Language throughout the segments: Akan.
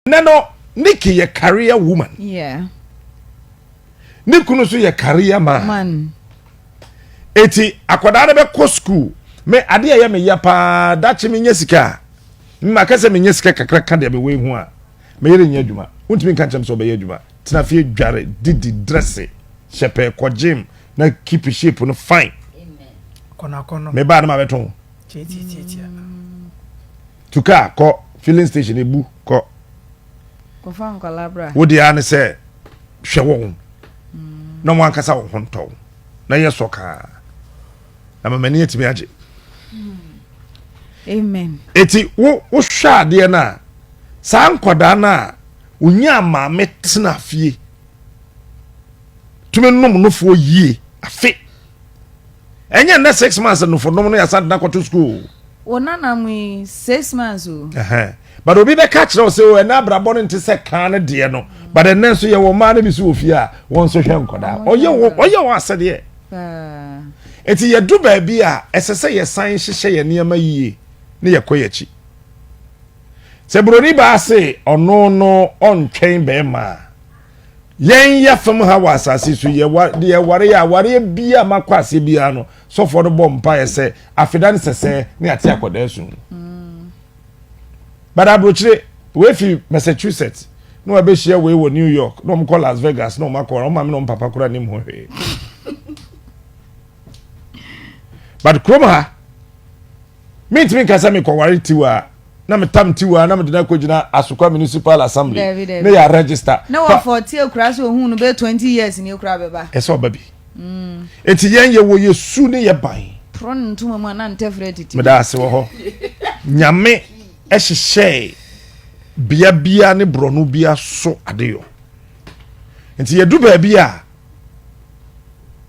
Ɛnɛ no, Nikki yɛ career woman. Yeah. Ne kunu nso yɛ career man. Man. Eti akwadaa no bɛkɔ school. Me adeɛ a ɛyɛ me ya paa dakye menyɛ sika a mma kɛ sɛ menyɛ sika kakra ka deɛ mewɔ ehu a me yere nyɛ adwuma. Wontumi nka nkyɛm sɛ ɔbɛyɛ adwuma. Tena fie dware, didi, dresse, hyɛ pɛɛ, kɔ gym na keep shape no fine. Kɔnɔakɔnɔ. Me baa no ma bɛtɔn. Tiatiatiatia. Tu kaa kɔ filling station ebu kɔ. Kɔfa nkwadaa bra. Wo deɛ ara ne sɛ hwɛ wɔn na wɔn ankasa wɔn ho ntɔ wo na yɛ sɔ kaa na ma m'ani atumi agye. Amen. Eti wo wohwɛ adeɛ no a saa nkwadaa no a onyaa maame tena fie tumi nom nofoɔ yie afe ɛnyɛ nnɛ 6 months nofo nom no yɛasa de no akɔto school. Wo nana mu yi 6 months o. But obi bɛka kyerɛ wo sɛ o ɛnɛ abrabɔ no nte sɛ kan no deɛ no, but ɛnɛ nso yɛwɔ mmaa no bi so wɔ fie a wɔn nso hwɛ nkɔdaa, ɔyɛ wɔ ɔyɛ wɔn asɛdeɛ. Eti yɛdu baabi a ɛsɛ sɛ yɛsan hyehyɛ yɛn nneɛma yie ne yɛkɔ yɛn akyi sɛ buroni baa se ɔno no ɔntwɛn bɛrima a yɛn yɛ fam ha wɔ asase so yɛware yɛware yɛ awareɛ bia makɔ ase biara no, sɔfoɔ no bɔ mpaeɛ sɛ afeda ne sɛsɛ ne ate akɔdaa sum. But aburokyire wei fi Massachusetts na wabɛhyia wei wɔ New York na wɔn kɔ Las Vegas na wɔn akɔ wɔn maame na wɔn papa kora nim ho hwee. But kurom ha mintimi nkasa mekɔware Tiwa na metam Tiwa na mede no akɔgyina Asokwa Municipal Assembly ne yɛ register. Na wɔfɔ tie kura sɛ ohun no bɛyɛ 20 years ne ekura bɛba. Ɛsɛ ɔba bi eti yɛn yɛ wɔ yɛ su ne yɛ ban. Porɔ ne ntoma mu a na ntɛfrɛ titi. Meda ase wɔ hɔ. Nyame ɛhyehyɛ bea bia ne borɔno bia so adeyɔ nti yɛdu baabi a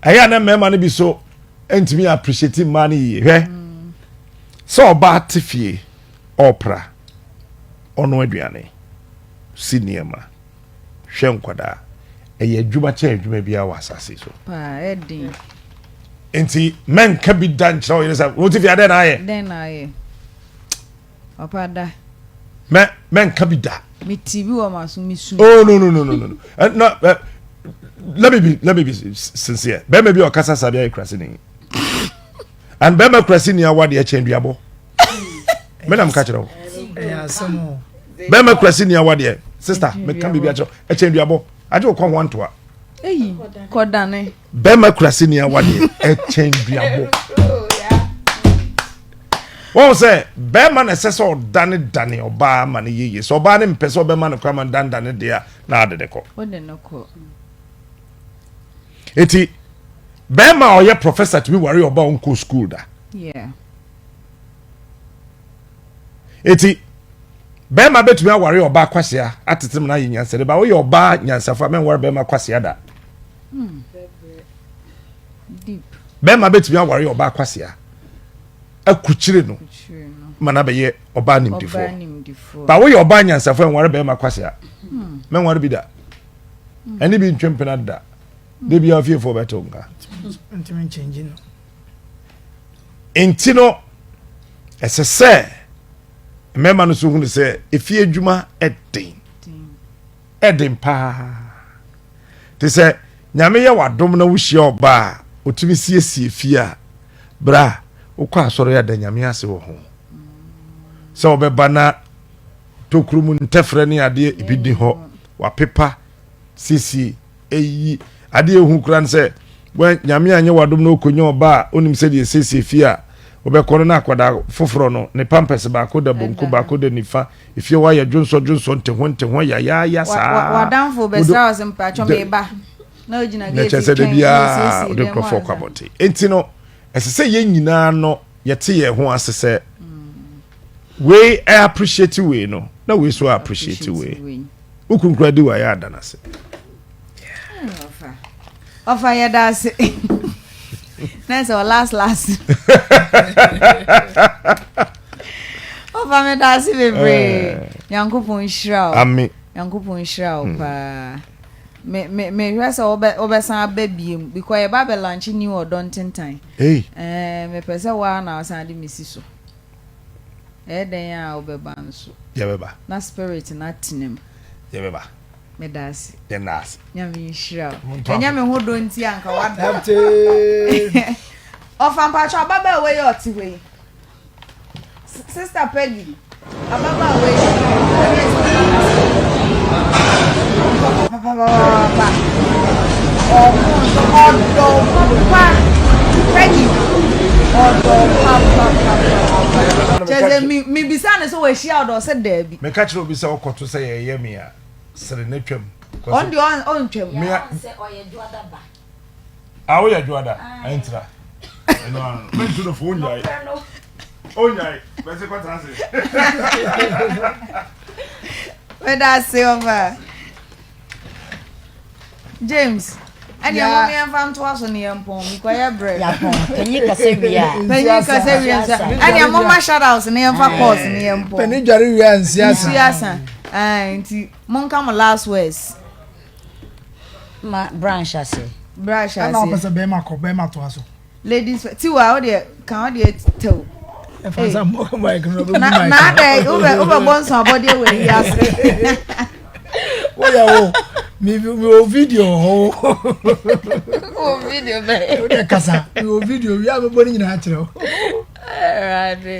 ɛyɛ a na mmarima no bi so ntumi appreciate mmaa no yie. Hwɛ sɛ ɔbaa te fie ɔɔpra, ɔno aduane si, nneɛma, hwɛ nkwadaa, ɛyɛ adwuma kyɛn adwuma biara wɔ asase so. Paa, ɛden. Nti mɛnka bi da nkyerɛ wo yere sɛ wote fie adɛn na ayɛ. Dɛn na ayɛ papa da. Mɛnka bi da. Me ti bi wɔ ma so me su. Oh, no, no, no, no, no, no, no. Let me be sincere. Bɛrima bi a ɔkasa saa bi ayɛ kurase ni and bɛrima kurase ni awa deɛ kyɛn duabɔ mɛnam ka kyerɛ wo. Ɛyɛ asɛm o. Bɛrima kurase ni awa deɛ, sister, mɛka biribi akyerɛ wo, ɛkyɛn duabɔ agye wo kɔ ho antoa. Eyi kɔdane. Bɛrima kurase ni awa deɛ ɛkyɛn duabɔ. Wɔn sɛ bɛrima na ɛsɛ sɛ ɔdane dane ɔbaa ma no yie sɛ ɔbaa ne mpɛ sɛ ɔbɛma no kwan ma no dandane deɛ a na ade de kɔ. Wode no kɔ. Eti bɛrima a ɔyɛ professor tumi ware ɔbaa a ɔnkɔ school da. Eti bɛrima bɛtumi aware ɔbaa kwasea atete mu na ayɛ nyansade ba. Woyɛ ɔbaa nyansafo a, mɛnware bɛrima kwasea da. Deep. Bɛrima bɛtumi aware ɔbaa kwasea akukyire no Kyerɛ no. ma na bɛyɛ ɔbaa ɔbaa nimdifoɔ. Nimdifoɔ. Ba woyɛ ɔbaa nyansafo a, nware bɛrima kwasea, mɛnware bi da, ɛne bi ntwe mpena da de bia fiefoɔ bɛto nka. Ntumi nkyɛngye no. Nti no ɛsɛ sɛ mmarima no so hunu sɛ efie adwuma ɛden, ɛden paa. Te sɛ Nyame yɛ w'adom na wohyia ɔbaa a ɔtumi siesie fie a, bra wokɔ asɔre ada Nyame ase wɔ ho sɛ wɔbɛba na tokuro mu ntɛfrɛ ne adeɛ ebi di hɔ, wapepa siesie eyi adeɛ. Ehu kura no sɛ wɛ Nyame anyɛ w'adom na okɔnya ɔbaa a onim sɛdeɛ esiesie fie a, wobɛkɔ no na akwadaa foforɔ no ne pampers baako da bonku, baako da nifa, efie hɔ ayɛ dwonsɔ dwonsɔ, nteho nteho, yayaaya saa. Wadamfo bɛsra wɔ sɛ mpatwɔ meba na ogyina na gate kyerɛ sɛ da twɛn biara na wode osiesie dɛm nkurɔfoɔ kɔ ansa. abɔnten. Enti no ɛsɛ sɛ yɛn nyinaa no yɛte yɛn ho ase sɛ wei ɛ appreciate wei no na wei so appreciate wei. Wei. Wokunkura di wayɛ ada no ase. Ɔfa ɔfa, yɛda ase na sɛ ɔ last last ɔfa, meda ase bebree. Nyankopɔn nhyira wo. Ami. Nyankopɔn nhyira wo paa. Me me mehwɛ sɛ wobɛsan aba biem because yɛba bɛ launch new Ɔdɔ Ntentan. Hey. Mepɛ sɛ woa na wosan de me si so. Ɛyɛ dɛn a wobɛba nso. Yɛbɛba. Na spirit no atena mu. Yɛbɛba. Meda ase. Yɛnda ase. Nyame nhyira wo. Ɛnyɛ me ho dɔ nti anka wada. Ɔfa mpakyɛ ababaawa yi ɔte hɔ yi. Sister Peggy, ababaawa yi ɔyɛ papapapapa. Ɔko nso ɔdɔ papa. Peggy ɔdɔ papapapapa. Kyerɛ sɛ mebisa ne sɛ wahyia ɔdɔ sɛ daabi. Meka kyerɛ obi sɛ ɔkɔto sɛ yɛyɛ me a sere ne twam. Ɔno deɛ ɔntwam. A woyɛ dwoada ɛntra ɛno ano no mentu no fo onyae onyae bɛse kɔtena ase. Meda ase ɔba James ɛne ɛmo mi ɛnfa ntoa so ne yɛn pɔn mi kɔ yɛ brɛ. Yapɔn panyin kasa wie a. Panyin kasa wie nsa ɛne ɛmo ma shout out ne yɛn fa course ne yɛn pɔn. Panyin dware wie a nsi asa. Nsi asa ɛɛ nti mo nka mo last words. Ma bra nhyɛ aseɛ. Bra hyɛ aseɛ. Ɛna ɔpɛ sɛ bɛrima kɔ bɛrima toa so. Ladies tiwa o deɛ kan o deɛ tew. Ɛfa nsa mmɔ mic no ɔbɛbu mic. Na adɛ wobɛ wobɛbɔ nso abɔdeɛ wɔ ayi ase. Woyɛ wo mi mi wɔ video hɔ. Wɔ video bɛyɛ. Wo deɛ kasa mi wɔ video wi a bɛbɔ ne nyinaa kyerɛ wo. Ɛwurade.